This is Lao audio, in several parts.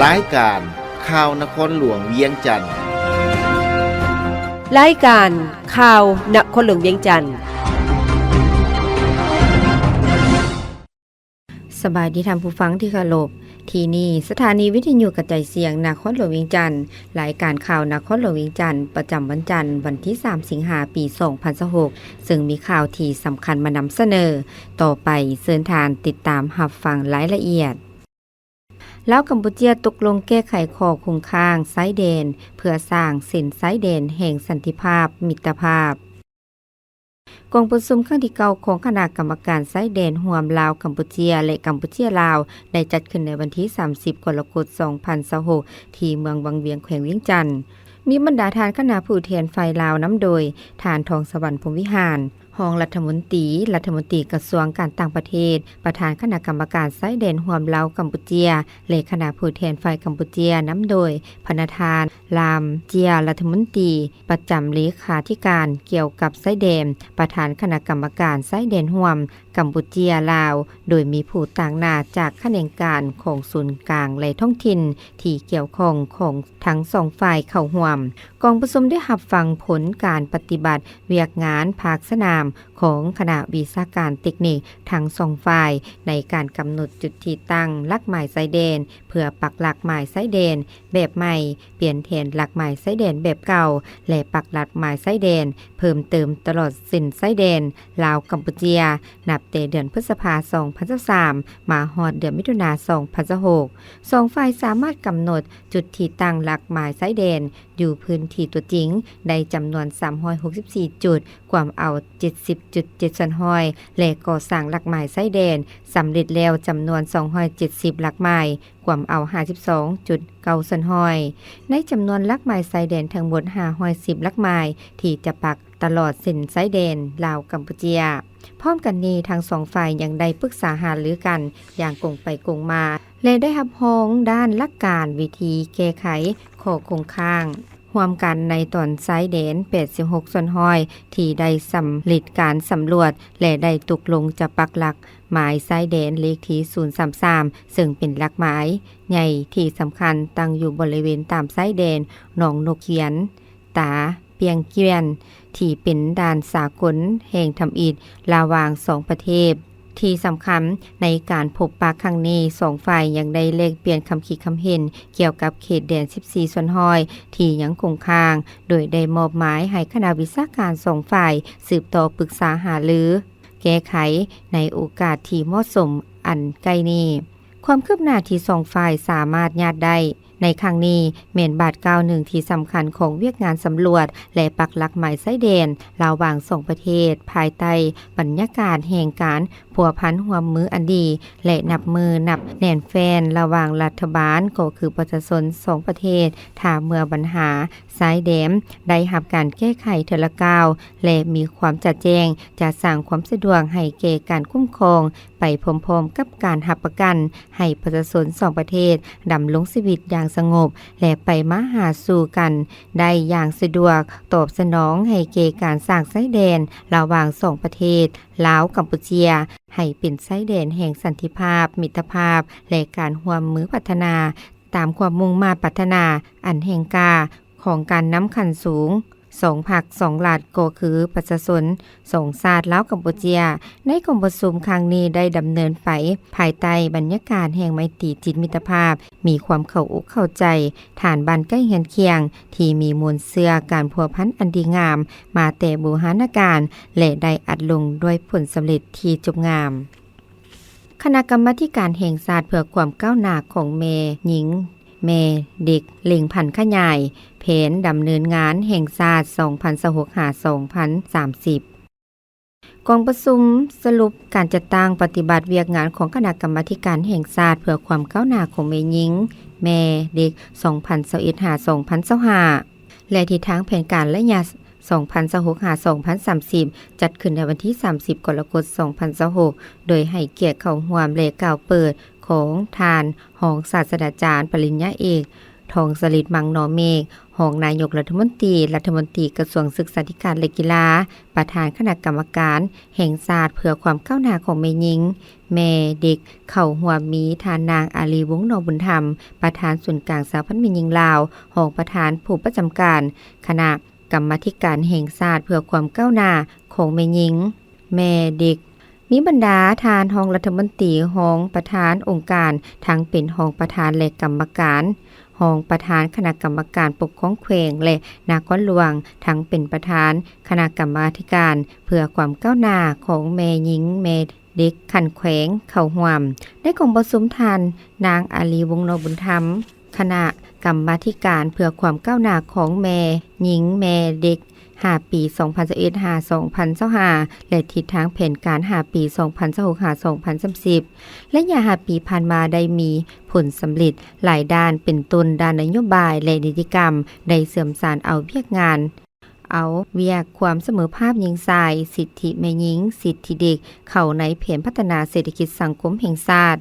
ລາຍການຂ່າວນະຄອນຫຼວງວຽງຈັນ. ລາຍການຂ່າວນະຄອນຫຼວງວຽງຈັນ. ສະບາຍດີທ່ານຜູ້ຟັງທີ່ເຄົາລົບ. ທີ່ນີ້ສະຖານີວິທະຍຸກະຈາຍສຽງນະຄອນຫຼວງວຽງຈັນ. ລາຍການຂ່າວນະຄອນຫຼວງວຽງຈັນ ປະຈຳວັນຈັນ ວັນທີສາມ ສິງຫາ ປີສອງພັນຊາວຫົກ ເຊິ່ງມີຂ່າວທີ່ສຳຄັນມານຳສະເໜີ. ຕໍ່ໄປເຊີນທ່ານຕິດຕາມຮັບຟັງລາຍລະອຽດ. ລາວກຳປູເຈຍຕົກລົງແກ້ໄຂຂໍ້ຄົງຄ້າງຊາຍແດນ ເພື່ອສ້າງເສັ້ນຊາຍແດນແຫ່ງສັນຕິພາບ, ມິດຕະພາບ. ກອງປະຊຸມຄັ້ງທີເກົ້າຂອງຄະນະກຳມະການຊາຍແດນຮ່ວມລາວກຳປູເຈຍ ແລະ ກຳປູເຈຍລາວ ໄດ້ຈັດຂຶ້ນໃນວັນທີສາມສິບ ກໍລະກົດ ສອງພັນຊາວຫົກ ທີ່ເມືອງວັງວຽງ ແຂວງວຽງຈັນ. ມີບັນດາທ່ານຄະນະຜູ້ແທນຝ່າຍລາວ ນຳໂດຍ ທ່ານ ທອງສະຫວັນ ພົມວິຫານ ຮອງລັດຖະມົນຕີ, ລັດຖະມົນຕີກະຊວງການຕ່າງປະເທດ, ປະທານຄະນະກຳມະການຊາຍແດນຮ່ວມລາວກຳປູເຈຍ ແລະ ຄະນະຜູ້ແທນຝ່າຍກຳປູເຈຍ ນຳໂດຍ ພະນະທ່ານ ລາມ ເຈຍ ລັດຖະມົນຕີປະຈຳເລຂາທິການກ່ຽວກັບຊາຍແດນ, ປະທານຄະນະກຳມະການຊາຍແດນຮ່ວມກຳປູເຈຍ-ລາວ, ໂດຍມີຜູ້ຕາງໜ້າຈາກຂະແໜງການຂອງສູນກາງ ແລະ ທ້ອງຖິ່ນທີ່ກ່ຽວຂ້ອງຂອງທັງສອງຝ່າຍເຂົ້າຮ່ວມ. ກອງປະຊຸມໄດ້ຮັບຟັງຜົນການປະຕິບັດວຽກງານພາກສະໜາມຂອງຄະນະວິຊາການເຕັກນິກທັງສອງຝ່າຍ ໃນການກຳນົດຈຸດທີ່ຕັ້ງຫຼັກໝາຍຊາຍແດນ ເພື່ອປັກຫຼັກໝາຍຊາຍແດນແບບໃໝ່, ປ່ຽນແທນຫຼັກໝາຍຊາຍແດນແບບເກົ່າ ແລະ ປັກຫຼັກໝາຍຊາຍແດນເພີ່ມເຕີມຕະຫຼອດເສັ້ນຊາຍແດນລາວກຳປູເຈຍ ນັບແຕ່ເດືອນພຶດສະພາ ສອງພັນຊາວສາມ ມາຮອດເດືອນມິຖຸນາ ສອງພັນຊາວຫົກ. ສອງຝ່າຍສາມາດກຳນົດຈຸດທີ່ຕັ້ງຫຼັກໝາຍຊາຍແດນ ຢູ່ພື້ນທີ່ຕົວຈິງໄດ້ຈຳນວນສາມຮ້ອຍຫົກສິບສີ່ຈຸດ, ກວມເອົາເຈັດສິບຈຸດເຈັດສ່ວນຮ້ອຍ ແລະ ກໍ່ສ້າງຫຼັກໝາຍຊາຍແດນສຳເລັດແລ້ວຈຳນວນສອງຮ້ອຍເຈັດສິບຫຼັກໝາຍ, ກວມເອົາຫ້າສິບສອງຈຸດເກົ້າສ່ວນຮ້ອຍ ໃນຈຳນວນຫຼັກໝາຍຊາຍແດນທັງໝົດຫ້າຮ້ອຍສິບຫຼັກໝາຍ ທີ່ຈະປັກຕະຫຼອດເສັ້ນຊາຍແດນລາວກຳປູເຈຍ. ພ້ອມກັນນີ້, ທັງສອງຝ່າຍຍັງໄດ້ປຶກສາຫາລືກັນຢ່າງກົງໄປກົງມາ ແລະ ໄດ້ຮັບຮອງດ້ານຫຼັກການວິທີແກ້ໄຂຂໍ້ຄົງຄ້າງຮ່ວມກັນໃນຕອນຊາຍແດນແປດສິບຫົກສ່ວນຮ້ອຍ ທີ່ໄດ້ສຳເລັດການສຳຫຼວດ ແລະ ໄດ້ຕົກລົງຈະປັກຫຼັກໝາຍຊາຍແດນເລກທີສູນສາມສາມ ເຊິ່ງເປັນຫຼັກໝາຍໃຫຍ່ທີ່ສຳຄັນ ຕັ້ງຢູ່ບໍລິເວນຕາມຊາຍແດນໜອງນົກຂຽນ ຕາ ປຽງກຽນ ທີ່ເປັນດ່ານສາກົນແຫ່ງທຳອິດລະຫວ່າງສອງປະເທດ. ທີ່ສຳຄັນ, ໃນການພົບປະຄັ້ງນີ້, ສອງຝ່າຍຍັງໄດ້ແລກປ່ຽນຄຳຄິດຄຳເຫັນກ່ຽວກັບເຂດແດນສິບສີ່ສ່ວນຮ້ອຍທີ່ຍັງຄົງຄ້າງ, ໂດຍໄດ້ມອບໝາຍໃຫ້ຄະນະວິຊາການສອງຝ່າຍສືບຕໍ່ປຶກສາຫາລືແກ້ໄຂໃນໂອກາດທີ່ເໝາະສົມອັນໃກ້ນີ້. ຄວາມຄືບໜ້າທີ່ສອງຝ່າຍສາມາດຍາດໄດ້ ໃນຄັ້ງນີ້ແມ່ນບາດກ້າວໜຶ່ງທີ່ສຳຄັນຂອງວຽກງານສຳຫຼວດ ແລະ ປັກຫຼັກໝາຍຊາຍແດນລະຫວ່າງສອງປະເທດ ພາຍໃຕ້ບັນຍາກາດແຫ່ງການພົວພັນຮ່ວມມືອັນດີ ແລະ ນັບມື້ນັບແໜ້ນແຟ້ນລະຫວ່າງລັດຖະບານ ກໍຄືປະຊາຊົນສອງປະເທດ ຖ້າເມື່ອບັນຫາຊາຍແດນໄດ້ຮັບການແກ້ໄຂເທື່ອລະກ້າວ ແລະ ມີຄວາມຈະແຈ້ງ ຈະສ້າງຄວາມສະດວກໃຫ້ແກ່ການຄຸ້ມຄອງ ໄປພ້ອມໆກັບການຮັບປະກັນໃຫ້ປະຊາຊົນສອງປະເທດດຳລົງຊີວິດຢ່າງສະຫງົບ ແລະ ໄປມາຫາສູ່ກັນໄດ້ຢ່າງສະດວກ, ຕອບສະໜອງໃຫ້ແກ່ການສ້າງຊາຍແດນລະຫວ່າງສອງປະເທດ ລາວ-ກຳປູເຈຍ ໃຫ້ເປັນຊາຍແດນແຫ່ງສັນຕິພາບ, ມິດຕະພາບ ແລະ ການຮ່ວມມືພັດທະນາ ຕາມຄວາມມຸ່ງມາດປາດຖະໜາອັນແຮງກ້າຂອງການນຳຂັ້ນສູງ ສອງພັກສອງລັດ ກໍຄືປະຊາຊົນສອງຊາດ ລາວ-ກຳປູເຈຍ. ໃນກອງປະຊຸມຄັ້ງນີ້ໄດ້ດຳເນີນໄປພາຍໃຕ້ບັນຍາກາດແຫ່ງໄມຕີຈິດມິດຕະພາບ, ມີຄວາມເຂົ້າອົກເຂົ້າໃຈ ທ່ານບ້ານໃກ້ເຮືອນຄຽງ ທີ່ມີມູນເຊື້ອການພົວພັນອັນດີງາມມາແຕ່ບູຮານະການ ແລະ ໄດ້ອັດລົງດ້ວຍຜົນສຳເລັດທີ່ຈົບງາມ. ຄະນະກຳມາທິການແຫ່ງຊາດເພື່ອຄວາມກ້າວໜ້າຂອງແມ່ຍິງ ແມ່ເດັກ ເລັ່ງຜັນຂະຫຍາຍແຜນດຳເນີນງານແຫ່ງຊາດ ສອງພັນຊາວຫົກ ຫາ ສອງພັນສາມສິບ. ກອງປະຊຸມສະຫຼຸບການຈັດຕັ້ງປະຕິບັດວຽກງານຂອງຄະນະກຳມາທິການແຫ່ງຊາດເພື່ອຄວາມກ້າວໜ້າຂອງແມ່ຍິງ ແມ່ເດັກ ສອງພັນຊາວເອັດ ຫາ ສອງພັນຊາວຫ້າ ແລະ ທິດທາງແຜນການໄລຍະ ສອງພັນຊາວຫົກ ຫາ ສອງພັນສາມສິບ ຈັດຂຶ້ນໃນວັນທີສາມສິບ ກໍລະກົດ ສອງພັນຊາວຫົກ ໂດຍໃຫ້ກຽດເຂົ້າຮ່ວມ ແລະ ກ່າວເປີດຂອງທ່ານຮອງສາດສະດາຈານ ປະລິນຍາເອກ ທອງສະລິດ ມັງນໍເມກ, ຮອງນາຍົກລັດຖະມົນຕີ, ລັດຖະມົນຕີກະຊວງສຶກສາທິການ ແລະ ກິລາ, ປະທານຄະນະກຳມະການແຫ່ງຊາດເພື່ອຄວາມກ້າວໜ້າຂອງແມ່ຍິງ, ແມ່ເດັກ ເຂົ້າຮ່ວມມີທ່ານນາງ ອາລີ ວົງນໍບຸນທຳ, ປະທານສູນກາງສະຫະພັນແມ່ຍິງລາວ, ຮອງປະທານຜູ້ປະຈຳການຄະນະກຳມາທິການແຫ່ງຊາດເພື່ອຄວາມກ້າວໜ້າຂອງແມ່ຍິງ, ແມ່ເດັກ. ມີບັນດາທ່ານຮອງລັດຖະມົນຕີ, ຮອງປະທານອົງການ, ທັງເປັນຮອງປະທານ ແລະ ກຳມະການ, ຮອງປະທານຄະນະກຳມະການປົກຄອງແຂວງ ແລະ ນະຄອນຫຼວງ, ທັງເປັນປະທານຄະນະກຳມາທິການເພື່ອຄວາມກ້າວໜ້າຂອງແມ່ຍິງ, ແມ່ເດັກຂັ້ນແຂວງເຂົ້າຮ່ວມ. ໃນກອງປະຊຸມ, ທ່ານນາງ ອາລີ ວົງນໍບຸນທຳ, ຄະນະກຳມາທິການເພື່ອຄວາມກ້າວໜ້າຂອງແມ່ຍິງ, ແມ່ເດັກ ຫ້າປີ ສອງພັນຊາວເອັດ ຫາ ສອງພັນຊາວຫ້າ ແລະ ທິດທາງແຜນການ ຫ້າປີ ສອງພັນຊາວຫົກ ຫາ ສອງພັນສາມສິບ ໄລຍະ ຫ້າ ປີຜ່ານມາໄດ້ມີຜົນສຳເລັດຫຼາຍດ້ານ, ເປັນຕົ້ນດ້ານນະໂຍບາຍ ແລະ ນິຕິກຳ, ໄດ້ເຊື່ອມສານເອົາວຽກງານ, ເອົາວຽກຄວາມສະເໝີພາບຍິງຊາຍ, ສິດທິແມ່ຍິງ, ສິດທິເດັກ ເຂົ້າໃນແຜນພັດທະນາເສດຖະກິດສັງຄົມແຫ່ງຊາດ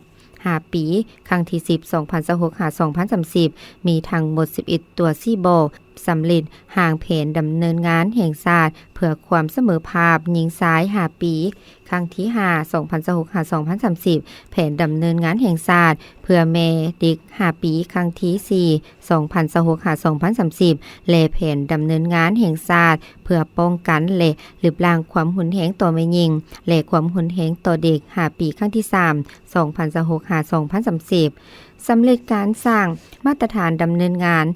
ຫ້າປີ ຄັ້ງທີສິບ ສອງພັນຊາວຫົກ ຫາ ສອງພັນສາມສິບ ມີທັງໝົດສິບເອັດຕົວຊີ້ບໍ ສຳເລັດຮ່າງແຜນດຳເນີນງານແຫ່ງຊາດເພື່ອຄວາມສະເໝີພາບຍິງຊາຍ ຫ້າປີ ຄັ້ງທີຫ້າ ສອງພັນຊາວຫົກ ຫາ ສອງພັນສາມສິບ, ແຜນດຳເນີນງານແຫ່ງຊາດເພື່ອແມ່ເດັກ ຫ້າປີ ຄັ້ງທີສີ່ ສອງພັນຊາວຫົກ ຫາ ສອງພັນສາມສິບ ແລະ ແຜນດຳເນີນງານແຫ່ງຊາດເພື່ອປ້ອງກັນ ແລະ ລຶບລ້າງຄວາມຮຸນແຮງຕໍ່ແມ່ຍິງ ແລະ ຄວາມຮຸນແຮງຕໍ່ເດັກ ຫ້າປີ ຄັ້ງທີສາມ ສອງພັນຊາວຫົກ ຫາ ສອງພັນສາມສິບ. ສຳເລັດການສ້າງມາດຕະຖານດຳເນີນງານ,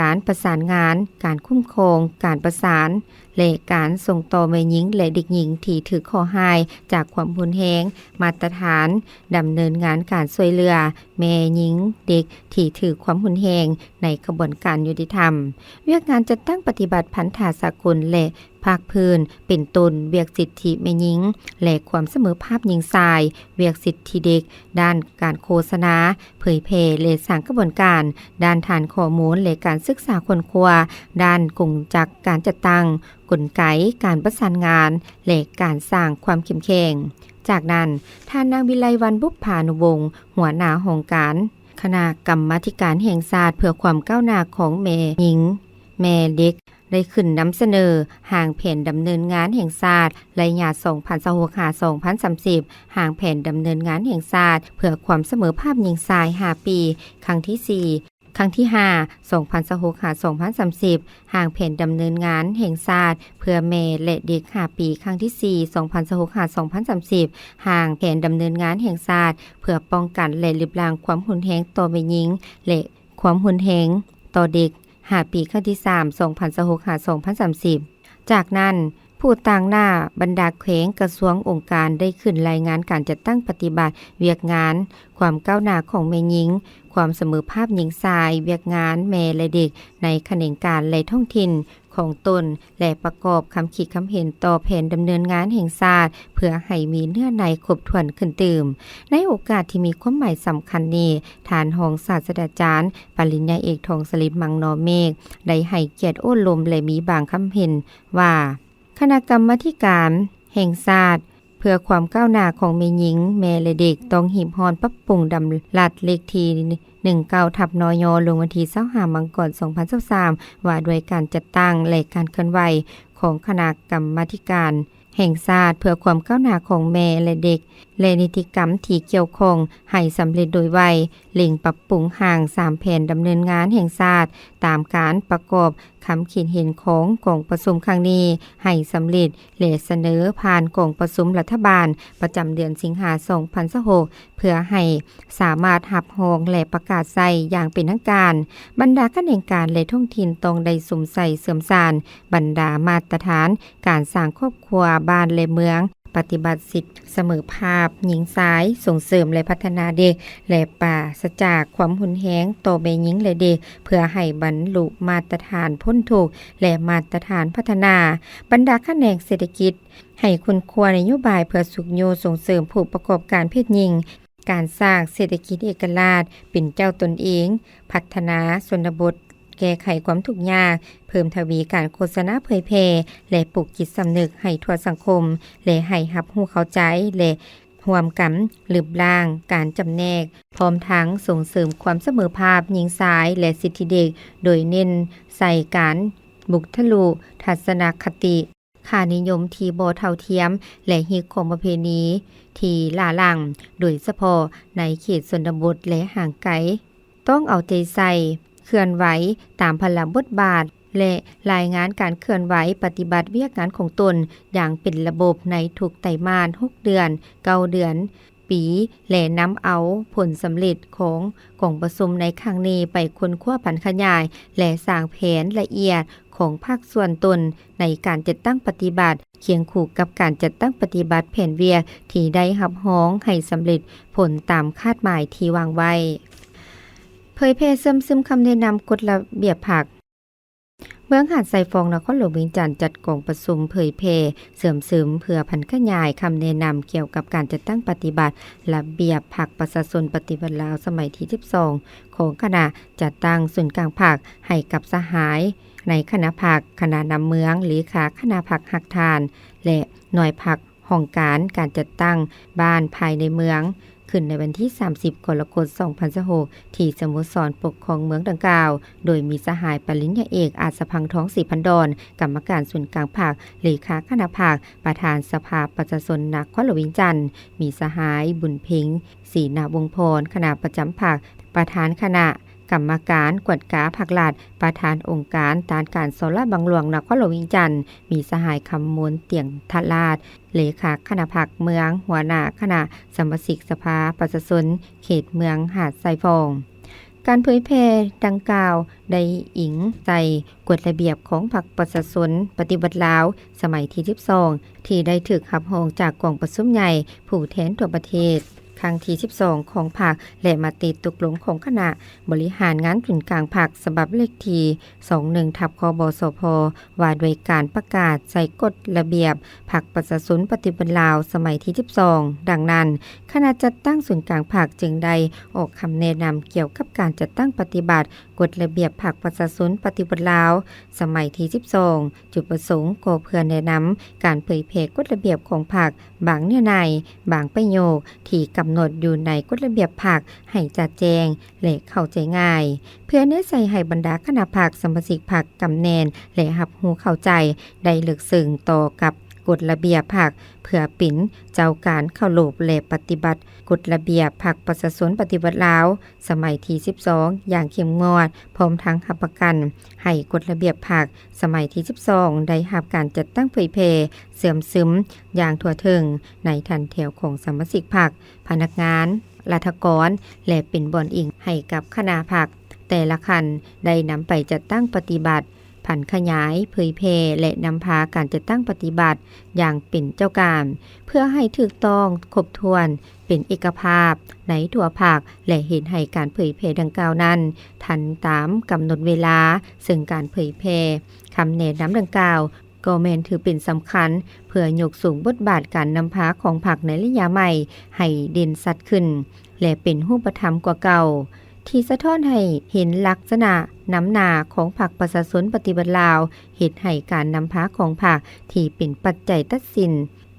ການປະສານງານ, ການຄຸ້ມຄອງ, ການປະສານ ແລະ ການສົ່ງຕໍ່ແມ່ຍິງ ແລະ ເດັກຍິງທີ່ຖືກເຄາະຮ້າຍຈາກຄວາມຮຸນແຮງ, ມາດຕະຖານດຳເນີນງານການຊ່ວຍເຫຼືອແມ່ຍິງເດັກທີ່ຖືກຄວາມຮຸນແຮງໃນຂະບວນການຍຸຕິທຳ, ວຽກງານຈັດຕັ້ງປະຕິບັດພັນທະສາກົນ ແລະ ພາກພື້ນ ເປັນຕົ້ນ ວຽກສິດທິແມ່ຍິງ ແລະ ຄວາມສະເໝີພາບຍິງຊາຍ, ວຽກສິດທິເດັກ, ດ້ານການໂຄສະນາ, ເຜີຍແຜ່ ແລະ ສ້າງຂະບວນການ, ດ້ານຖານຂໍ້ມູນ ແລະ ການສຶກສາຄົ້ນຄວ້າ, ດ້ານກົງຈັກການຈັດຕັ້ງ, ກົນໄກການປະສານງານ ແລະ ການສ້າງຄວາມເຂັ້ມແຂງ. ຈາກນັ້ນ, ທ່ານນາງ ວິໄລວັນ ບຸບພານຸວົງ, ຫົວໜ້າຫ້ອງການຄະນະກຳມາທິການແຫ່ງຊາດເພື່ອຄວາມກ້າວໜ້າຂອງແມ່ຍິງ, ແມ່ເດັກ ໄດ້ຂຶ້ນນຳສະເໜີຮ່າງແຜນດຳເນີນງານແຫ່ງຊາດໄລຍະ ສອງພັນຊາວຫົກ ຫາ ສອງພັນສາມສິບ, ຮ່າງແຜນດຳເນີນງານແຫ່ງຊາດເພື່ອຄວາມສະເໝີພາບຍິງຊາຍ ຫ້າປີ ຄັ້ງທີສີ່, ຄັ້ງທີຫ້າ ສອງພັນຊາວຫົກ ຫາ ສອງພັນສາມສິບ, ຮ່າງແຜນດຳເນີນງານແຫ່ງຊາດເພື່ອແມ່ ແລະ ເດັກ ຫ້າປີ ຄັ້ງທີສີ່ ສອງພັນຊາວຫົກ ຫາ ສອງພັນສາມສິບ, ຮ່າງແຜນດຳເນີນງານແຫ່ງຊາດເພື່ອປ້ອງກັນ ແລະ ລຶບລ້າງຄວາມຮຸນແຮງຕໍ່ແມ່ຍິງ ແລະ ຄວາມຮຸນແຮງຕໍ່ເດັກ ຫ້າປີ ຄັ້ງທີສາມ ສອງພັນຊາວຫົກ ຫາ ສອງພັນສາມສິບ. ຈາກນັ້ນ, ຜູ້ຕາງໜ້າບັນດາແຂວງ, ກະຊວງ, ອົງການ ໄດ້ຂຶ້ນລາຍງານການຈັດຕັ້ງປະຕິບັດວຽກງານຄວາມກ້າວໜ້າຂອງແມ່ຍິງ, ຄວາມສະເໝີພາບຍິງຊາຍ, ວຽກງານແມ່ ແລະ ເດັກໃນຂະແໜງການ ແລະ ທ້ອງຖິ່ນຂອງຕົນ ແລະ ປະກອບຄຳຄິດຄຳເຫັນຕໍ່ແຜນດຳເນີນງານແຫ່ງຊາດ ເພື່ອໃຫ້ມີເນື້ອໃນຄົບຖ້ວນຂຶ້ນຕື່ມ. ໃນໂອກາດທີ່ມີຄວາມໝາຍສຳຄັນນີ້, ທ່ານຮອງສາດສະດາຈານ ປະລິນຍາເອກ ທອງສະລິດ ມັງນໍເມກ ໄດ້ໃຫ້ກຽດໂອ້ລົມ ແລະ ມີບາງຄຳເຫັນວ່າ ຄະນະກຳມາທິການແຫ່ງຊາດເພື່ອຄວາມກ້າວໜ້າຂອງແມ່ຍິງ, ແມ່ ແລະ ເດັກ ຕ້ອງຮີບຮ້ອນປັບປຸງດຳລັດເລກທີ ໜຶ່ງເກົ້າ ທັບ ນຍ ລົງວັນທີ ຊາວຫ້າ ມັງກອນ ສອງພັນຊາວສາມ ວ່າດ້ວຍການຈັດຕັ້ງ ແລະ ການເຄື່ອນໄຫວຂອງຄະນະກຳມາທິການ ແຫ່ງຊາດເພື່ອຄວາມກ້າວໜ້າຂອງແມ່ ແລະ ເດັກ ແລະ ນິຕິກຳທີ່ກ່ຽວຂ້ອງໃຫ້ສຳເລັດໂດຍໄວ, ເລັ່ງປັບປຸງຮ່າງສາມແຜນດຳເນີນງານແຫ່ງຊາດ ຕາມການປະກອບຄຳຄິດເຫັນຂອງກອງປະຊຸມຄັ້ງນີ້ໃຫ້ສຳເລັດ ແລະ ສະເໜີຜ່ານກອງປະຊຸມລັດຖະບານປະຈຳເດືອນສິງຫາ ສອງພັນຊາວຫົກ ເພື່ອໃຫ້ສາມາດຮັບຮອງ ແລະ ປະກາດໃຊ້ຢ່າງເປັນທາງການ. ບັນດາຂະແໜງການ ແລະ ທ້ອງຖິ່ນຕ້ອງໄດ້ສຸມໃສ່ເຊື່ອມສານບັນດາມາດຕະຖານການສ້າງຄອບຄົວ, ບ້ານ ແລະ ເມືອງ, ປະຕິບັດສິດສະເໝີພາບຍິງຊາຍ, ສົ່ງເສີມ ແລະ ພັດທະນາເດັກ ແລະ ປາສະຈາກຄວາມຮຸນແຮງຕໍ່ແມ່ຍິງ ແລະ ເດັກ ເພື່ອໃຫ້ບັນລຸມາດຕະຖານພົ້ນທຸກ ແລະ ມາດຕະຖານພັດທະນາ. ບັນດາຂະແໜງເສດຖະກິດ ໃຫ້ຄົ້ນຄວ້ານະໂຍບາຍເພື່ອຊຸກຍູ້ສົ່ງເສີມຜູ້ປະກອບການເພດຍິງ, ການສ້າງເສດຖະກິດເອກະລາດເປັນເຈົ້າຕົນເອງ, ພັດທະນາຊົນນະບົດ, ແກ້ໄຂຄວາມທຸກຍາກ, ເພີ່ມທະວີການໂຄສະນາເຜີຍແຜ່ ແລະ ປຸກຈິດສຳນຶກໃຫ້ທົ່ວສັງຄົມ ແລະ ໃຫ້ຮັບຮູ້ເຂົ້າໃຈ ແລະ ຮ່ວມກັນລຶບລ້າງການຈຳແນກ, ພ້ອມທັງສົ່ງເສີມຄວາມສະເໝີພາບຍິງຊາຍ ແລະ ສິດທິເດັກ, ໂດຍເນັ້ນໃສ່ການບຸກທະລຸທັດສະນະຄະຕິ, ຄ່ານິຍົມທີ່ບໍ່ເທົ່າທຽມ ແລະ ຮີດຄອງປະເພນີທີ່ຫຼ້າຫຼັງ, ໂດຍສະເພາະໃນເຂດຊົນນະບົດ ແລະ ຫ່າງໄກ. ຕ້ອງເອົາໃຈໃສ່ເຄື່ອນໄຫວຕາມພາລະບົດບາດ ແລະ ລາຍງານການເຄື່ອນໄຫວປະຕິບັດວຽກງານຂອງຕົນຢ່າງເປັນລະບົບໃນທຸກໄຕມາດ, ຫົກເດືອນ, ເກົ້າເດືອນ, ປີ ແລະ ນຳເອົາຜົນສຳເລັດຂອງກອງປະຊຸມໃນຄັ້ງນີ້ໄປຄົ້ນຄວ້າຜັນຂະຫຍາຍ ແລະ ສ້າງແຜນລະອຽດຂອງພາກສ່ວນຕົນໃນການຈັດຕັ້ງປະຕິບັດ, ຄຽງຄູ່ກັບການຈັດຕັ້ງປະຕິບັດແຜນວຽກທີ່ໄດ້ຮັບຮອງໃຫ້ສຳເລັດຜົນຕາມຄາດໝາຍທີ່ວາງໄວ້. ເຜີຍແຜ່ເຊື່ອມຊຶມຄຳແນະນຳກົດລະບຽບພັກ. ເມືອງຫາດຊາຍຟອງ ນະຄອນຫຼວງວຽງຈັນ ຈັດກອງປະຊຸມເຜີຍແຜ່ເຊື່ອມຊຶມເພື່ອຜັນຂະຫຍາຍຄຳແນະນຳກ່ຽວກັບການຈັດຕັ້ງປະຕິບັດລະບຽບພັກປະຊາຊົນປະຕິວັດລາວສະໄໝທີສິບສອງ ຂອງຄະນະຈັດຕັ້ງສູນກາງພັກ ໃຫ້ກັບສະຫາຍໃນຄະນະພັກ, ຄະນະນຳເມືອງ, ເລຂາຄະນະພັກຮາກຖານ ແລະ ໜ່ວຍພັກຫ້ອງການການຈັດຕັ້ງບ້ານພາຍໃນເມືອງ ຂຶ້ນໃນວັນທີສາມສິບ ກໍລະກົດ ສອງພັນຊາວຫົກ ທີ່ສະໂມສອນປົກຄອງເມືອງດັ່ງກ່າວ, ໂດຍມີສະຫາຍປະລິນຍາເອກ ອາດສະພັງທອງ ສີພັນດອນ ກຳມະການສູນກາງພັກ, ເລຂາຄະນະພັກ, ປະທານສະພາປະຊາຊົນນະຄອນຫຼວງວຽງຈັນ, ມີສະຫາຍ ບຸນເພັງ ສີນາວົງພອນ ຄະນະປະຈຳພັກ, ປະທານຄະນະກຳມະການກວດກາພັກລັດ, ປະທານອົງການຕ້ານການສໍ້ລາດບັງຫຼວງນະຄອນຫຼວງວຽງຈັນ, ມີສະຫາຍ ຄຳມົນ ຕຽງທະລາດ ເລຂາຄະນະພັກເມືອງ, ຫົວໜ້າຄະນະສະມາຊິກສະພາປະຊາຊົນເຂດເມືອງຫາດຊາຍຟອງ. ການເຜີຍແຜ່ດັ່ງກ່າວໄດ້ອີງໃສ່ກົດລະບຽບຂອງພັກປະຊາຊົນປະຕິວັດລາວສະໄໝທີສິບສອງ ທີ່ໄດ້ຖືກຮັບຮອງຈາກກອງປະຊຸມໃຫຍ່ຜູ້ແທນທົ່ວປະເທດ ຄັ້ງທີສິບສອງຂອງພັກ ແລະ ມະຕິຕົກລົງຂອງຄະນະບໍລິຫານງານສູນກາງພັກ ສະບັບເລກທີສອງໜຶ່ງ ທັບ ຄບສພ ວ່າດ້ວຍການປະກາດໃສ່ກົດລະບຽບພັກປະຊາຊົນປະຕິວັດລາວສະໄໝທີສິບສອງ. ດັ່ງນັ້ນ, ຄະນະຈັດຕັ້ງສູນກາງພັກຈຶ່ງໄດ້ອອກຄຳແນະນຳກ່ຽວກັບການຈັດຕັ້ງປະຕິບັດກົດລະບຽບພັກປະຊາຊົນປະຕິວັດລາວສະໄໝທີສິບສອງ. ຈຸດປະສົງກໍເພື່ອແນະນຳການເຜີຍແຜ່ກົດລະບຽບຂອງພັກ, ບາງເນື້ອໃນ, ບາງປະໂຫຍກທີ່ກຳນົດຢູ່ໃນກົດລະບຽບພັກໃຫ້ຈະແຈ້ງ ແລະ ເຂົ້າໃຈງ່າຍ, ເພື່ອແນໃສ່ໃຫ້ບັນດາຄະນະພັກ, ສະມາຊິກພັກກຳແໜ້ນ ແລະ ຮັບຮູ້ເຂົ້າໃຈໄດ້ເລິກເຊິ່ງຕໍ່ກັບກົດລະບຽບພັກ, ເພື່ອເປັນເຈົ້າການເຄົາລົບ ແລະ ປະຕິບັດກົດລະບຽບພັກປະຊາຊົນປະຕິວັດລາວ ສະໄໝທີສິບສອງ ຢ່າງເຂັ້ມງວດ, ພ້ອມທັງຮັບປະກັນໃຫ້ກົດລະບຽບພັກສະໄໝທີສິບສອງ ໄດ້ຮັບການຈັດຕັ້ງເຜີຍແຜ່ເຊື່ອມຊຶມຢ່າງທົ່ວເຖິງໃນຖັນແຖວຂອງສະມາຊິກພັກ, ພະນັກງານ, ລັດຖະກອນ ແລະ ເປັນບ່ອນອີງໃຫ້ກັບຄະນະພັກແຕ່ລະຂັ້ນໄດ້ນຳໄປຈັດຕັ້ງປະຕິບັດ, ຜັນຂະຫຍາຍ, ເຜີຍແຜ່ ແລະ ນຳພາການຈັດຕັ້ງປະຕິບັດຢ່າງເປັນເຈົ້າການ, ເພື່ອໃຫ້ຖືກຕ້ອງ, ຄົບຖ້ວນ, ເປັນເອກະພາບໃນທົ່ວພັກ ແລະ ເຮັດໃຫ້ການເຜີຍແຜ່ດັ່ງກ່າວນັ້ນທັນຕາມກຳນົດເວລາ, ເຊິ່ງການເຜີຍແຜ່ຄຳແນະນຳດັ່ງກ່າວ ກໍແມ່ນຖືເປັນສຳຄັນ ເພື່ອຍົກສູງບົດບາດການນຳພາຂອງພັກໃນໄລຍະໃໝ່ໃຫ້ເດັ່ນຊັດຂຶ້ນ ແລະ ເປັນຮູບປະທຳກວ່າເກົ່າ, ທີ່ສະທ້ອນໃຫ້ເຫັນລັກສະນະນຳໜ້າຂອງພັກປະຊາຊົນປະຕິວັດລາວ, ເຮັດໃຫ້ການນຳພາຂອງພັກທີ່ເປັນປັດໄຈຕັດສິນ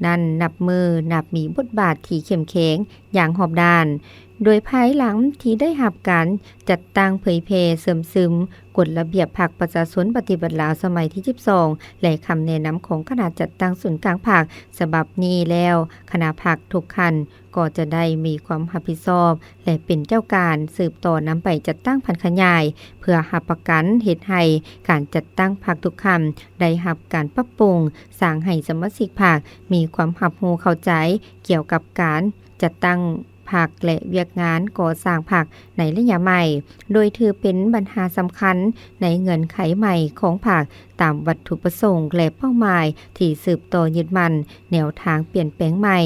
ນັ້ນ ນັບມື້ນັບມີບົດບາດທີ່ເຂັ້ມແຂງຢ່າງຮອບດ້ານ. ໂດຍພາຍຫຼັງທີ່ໄດ້ຮັບການຈັດຕັ້ງເຜີຍແຜ່ເຊື່ອມຊຶມກົດລະບຽບພັກປະຊາຊົນປະຕິວັດລາວສະໄໝທີສິບສອງ ແລະ ຄຳແນະນຳຂອງຄະນະຈັດຕັ້ງສູນກາງພັກສະບັບນີ້ແລ້ວ, ຄະນະພັກທຸກຂັ້ນ ກໍຈະໄດ້ມີຄວາມຮັບຜິດຊອບ ແລະ ເປັນເຈົ້າການສືບຕໍ່ນຳໄປຈັດຕັ້ງຜັນຂະຫຍາຍ ເພື່ອຮັບປະກັນເຮັດໃຫ້ການຈັດຕັ້ງພັກທຸກຂັ້ນໄດ້ຮັບການປັບປຸງ, ສ້າງໃຫ້ສະມາຊິກພັກມີຄວາມຮັບຮູ້ເຂົ້າໃຈກ່ຽວກັບການຈັດຕັ້ງພັກ ແລະ ວຽກງານກໍ່ສ້າງພັກໃນໄລຍະໃໝ່, ໂດຍຖືເປັນບັນຫາສຳຄັນໃນເງື່ອນໄຂໃໝ່ຂອງພັກ ຕາມວັດຖຸປະສົງ ແລະ ເປົ້າໝາຍທີ່ສືບຕໍ່ຍຶດໝັ້ນແນວທາງປ່ຽນແປງໃໝ່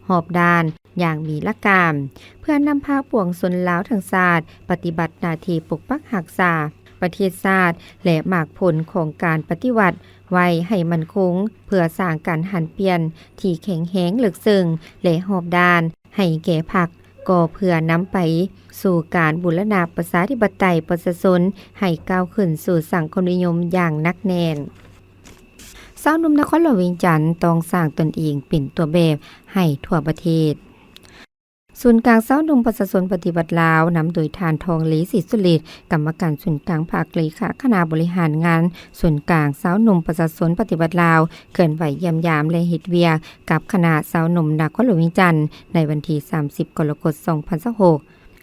ຮອບດ້ານ ຢ່າງມີຫຼັກການ ເພື່ອນຳພາປວງຊົນລາວທັງຊາດປະຕິບັດໜ້າທີ່ປົກປັກຮັກສາປະເທດຊາດ ແລະ ໝາກຜົນຂອງການປະຕິວັດໄວ້ໃຫ້ໝັ້ນຄົງ ເພື່ອສ້າງການຫັນປ່ຽນທີ່ແຂງແຮງເລິກເຊິ່ງ ແລະ ຮອບດ້ານໃຫ້ແກ່ພັກ ກໍເພື່ອນຳໄປສູ່ການບູລະນະປະຊາທິປະໄຕປະຊາຊົນໃຫ້ກ້າວຂຶ້ນສູ່ສັງຄົມນິຍົມຢ່າງໜັກແໜ້ນ. ຊາວໜຸ່ມນະຄອນຫຼວງວຽງຈັນຕ້ອງສ້າງຕົນເອງເປັນຕົວແບບໃຫ້ທົ່ວປະເທດ. ສູນກາງຊາວໜຸ່ມປະຊາຊົນປະຕິວັດລາວ ນຳໂດຍທ່ານ ທອງລີ ສີສຸລິດ ກຳມະການສູນກາງພັກ, ເລຂາຄະນະບໍລິຫານງານສູນກາງຊາວໜຸ່ມປະຊາຊົນປະຕິວັດລາວ ເຄື່ອນໄຫວຢ້ຽມຢາມ ແລະ ເຮັດວຽກກັບຄະນະຊາວໜຸ່ມນະຄອນຫຼວງວຽງຈັນ ໃນວັນທີສາມສິບ ກໍລະກົດ ສອງພັນຊາວຫົກ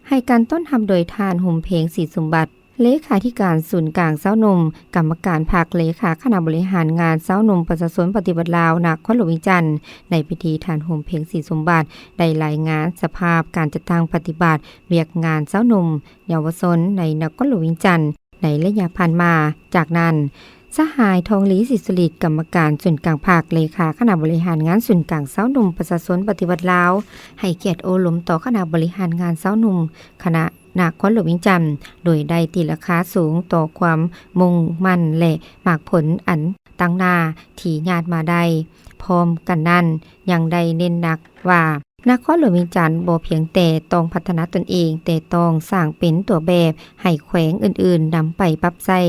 ໃຫ້ການຕ້ອນຮັບໂດຍທ່ານ ຫຸມເພັງ ສີສົມບັດ ເລຂາທິການສູນກາງຊາວໜຸ່ມ, ກຳມະການພັກ, ເລຂາຄະນະບໍລິຫານງານຊາວໜຸ່ມປະຊາຊົນປະຕິວັດລາວ ນະຄອນຫຼວງວຽງຈັນ. ໃນພິທີ, ທ່ານ ຫຸມເພັງ ສີສົມບັດ ໄດ້ລາຍງານສະພາບການຈັດຕັ້ງປະຕິບັດວຽກງານຊາວໜຸ່ມເຍົາວະຊົນໃນນະຄອນຫຼວງວຽງຈັນໃນໄລຍະຜ່ານມາ. ຈາກນັ້ນ, ສະຫາຍ ທອງລີ ສີສຸລິດ ກຳມະການສູນກາງພັກ, ເລຂາຄະນະບໍລິຫານງານສູນກາງຊາວໜຸ່ມປະຊາຊົນປະຕິວັດລາວ ໃຫ້ກຽດໂອ້ລົມຕໍ່ຄະນະບໍລິຫານງານຊາວໜຸ່ມຄະນະ ນະຄອນຫຼວງວຽງຈັນ ໂດຍໄດ້ຕີລາຄາສູງຕໍ່ຄວາມມຸ່ງໝັ້ນ ແລະ ໝາກຜົນອັນຕັ້ງໜ້າທີ່ຍາດມາໄດ້. ພ້ອມກັນນັ້ນ, ຍັງໄດ້ເນັ້ນໜັກວ່າ ນະຄອນຫຼວງວຽງຈັນບໍ່ພຽງແຕ່ຕ້ອງພັດທະນາຕົນເອງ, ແຕ່ຕ້ອງສ້າງເປັນຕົວແບບໃຫ້ແຂວງອື່ນໆນຳໄປປັບໃຊ້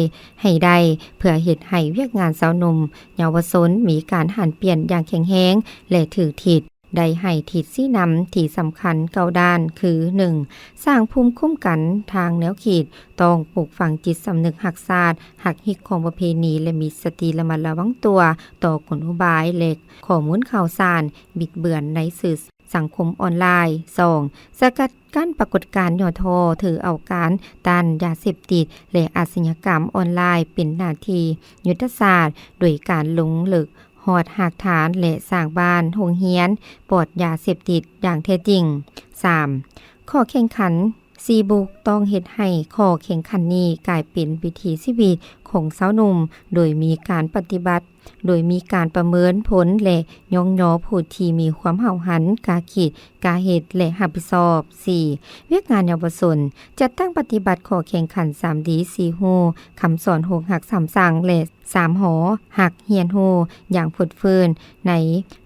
ໃຫ້ໄດ້, ເພື່ອເຮັດໃຫ້ວຽກງານຊາວໜຸ່ມເຍົາວະຊົນມີການຫັນປ່ຽນຢ່າງແຂງແຮງ ແລະ ຖືກທິດ. ໄດ້ໃຫ້ທິດຊີ້ນຳທີ່ສຳຄັນເກົ້າດ້ານ ຄື ໜຶ່ງ ສ້າງພູມຄຸ້ມກັນທາງແນວຄິດ, ຕ້ອງປູກຝັງຈິດສຳນຶກຮັກຊາດ, ຮັກຮີດຄອງປະເພນີ ແລະ ມີສະຕິລະມັດລະວັງຕົວຕໍ່ກົນອຸບາຍ ແລະ ຂໍ້ມູນຂ່າວສານບິດເບືອນໃນສື່ສັງຄົມອອນລາຍ. ສອງ ສະກັດກັ້ນປາກົດການຫຍໍ້ທໍ້, ຖືເອົາການຕ້ານຢາເສບຕິດ ແລະ ອາຊະຍາກຳອອນລາຍເປັນໜ້າທີ່ຍຸດທະສາດ, ໂດຍການລົງເລິກ ຮອດຮາກຖານ ແລະ ສ້າງບ້ານໂຮງຮຽນປອດຢາເສບຕິດຢ່າງແທ້ຈິງ. ສາມ ຂໍ້ແຂ່ງຂັນສີ່ບຸກ ຕ້ອງເຮັດໃຫ້ຂໍ້ແຂ່ງຂັນນີ້ກາຍເປັນວິຖີຊີວິດຂອງຊາວໜຸ່ມ, ໂດຍມີການປະຕິບັດ, ໂດຍມີການປະເມີນຜົນ ແລະ ຍ້ອງຍໍຜູ້ທີ່ມີຄວາມຫ້າວຫັນ, ກ້າຄິດ, ກ້າເຮັດ ແລະ ຮັບຜິດຊອບ. ສີ່ ວຽກງານເຍົາວະຊົນ ຈັດຕັ້ງປະຕິບັດຂໍ້ແຂ່ງຂັນສາມດີ ສີ່ຮູ້, ຄຳສອນຫົກຮັກສາມສັງ ແລະ ສາມຫໍຮັກຮຽນຮູ້ຢ່າງຟົດຟື້ນໃນ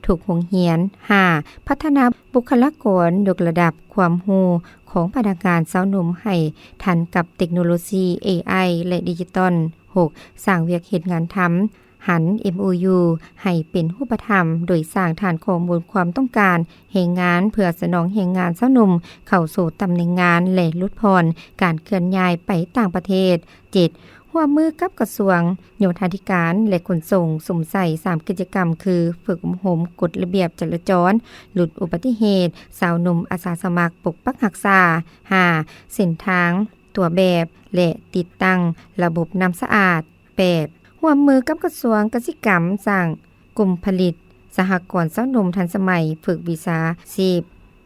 ທຸກໂຮງຮຽນ. ຫ້າ ພັດທະນາບຸກຄະລາກອນ, ຍົກລະດັບຄວາມຮູ້ຂອງພະນັກງານຊາວໜຸ່ມໃຫ້ທັນກັບເຕັກໂນໂລຊີ ເອໄອ ແລະ ດິຈິຕອນ. ຫົກ ສ້າງວຽກເຮັດງານທຳຫັນ ເອັມໂອຢູ ໃຫ້ເປັນຮູບປະທຳ, ໂດຍສ້າງຖານຂໍ້ມູນຄວາມຕ້ອງການແຮງງານ ເພື່ອສະໜອງແຮງງານຊາວໜຸ່ມເຂົ້າສູ່ຕຳແໜ່ງງານ ແລະ ຫຼຸດຜ່ອນການເຄື່ອນຍ້າຍໄປຕ່າງປະເທດ. ເຈັດ ຮ່ວມມືກັບກະຊວງໂຍທາທິການ ແລະ ຂົນສົ່ງ ສຸມໃສ່ສາມກິດຈະກຳ ຄື ຝຶກອົບຮົມກົດລະບຽບຈະລາຈອນ, ຫຼຸດອຸບັດຕິເຫດ, ຊາວໜຸ່ມອາສາສະໝັກປົກປັກຮັກສາ. ຫ້າ ເສັ້ນທາງ, ຕົວແບບ ແລະ ຕິດຕັ້ງລະບົບນ້ຳສະອາດ. ແປດ ຮ່ວມມືກັບກະຊວງກະສິກຳ ສ້າງກຸ່ມຜະລິດສະຫະກອນຊາວໜຸ່ມທັນສະໄໝ, ຝຶກວິຊາຊີບ